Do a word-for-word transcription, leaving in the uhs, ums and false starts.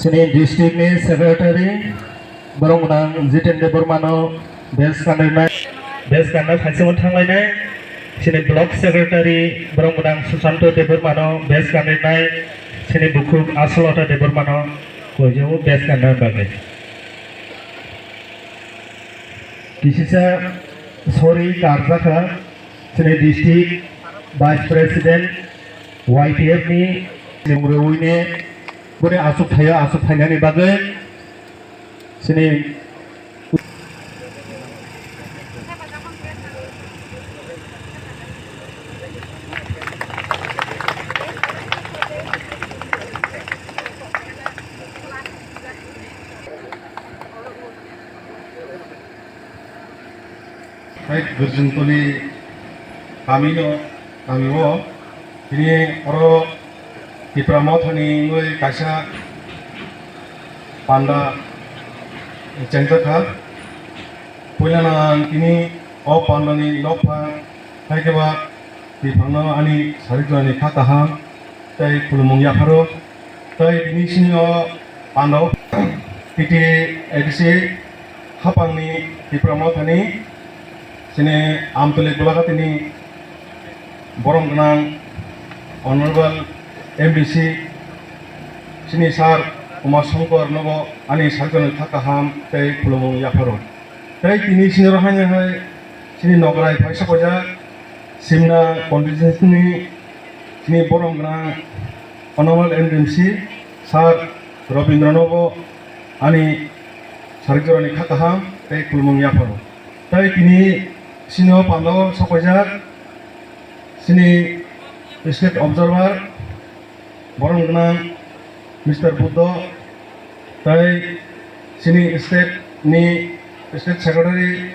Chini district ni secretary borok gwnang Jiten Debbarma no best kanrinai, best kanna phaisamo thanglainai. Chini block secretary borok gwnang Susanto Debbarma no best kanrinai. Chini bukhuk Asolata Debbarma no koijago best kanna bagwi. Kisisa sorry karjakha chini district vice president Y T F ni chimrewine boni asuk thaio asuk thainani bagwi chini Hai Gurjungtoli kamino, kamio, tini oro Tipra Mothani wngwi kaisa panda chengjakha. Puilano ang tini o pandani nokphang hai khe ba Tiprano ani sarikjorani kha kaham tei khulumung yapharo. Tei bini sini o pandao T T A D C hapangni Tipra Mothani sini Amtwlwi Golaghatini borom gwnang Honorable M D C sini Sir Uma Shankar nogo ani sarikjorani kha kaham tei khulumung yapharo. Tei tini sini rohani hai sini nograi phaisa kojak Simna constituency ni sini borom gwnang Honorable M D C Sir Rabindra nogo ani sarikjorani kha kaham tei khulumung yapharo. Tei tini sini o pandao sokoijak sini state observer borom gwnang Mister Buddho tei sini state ni state secretary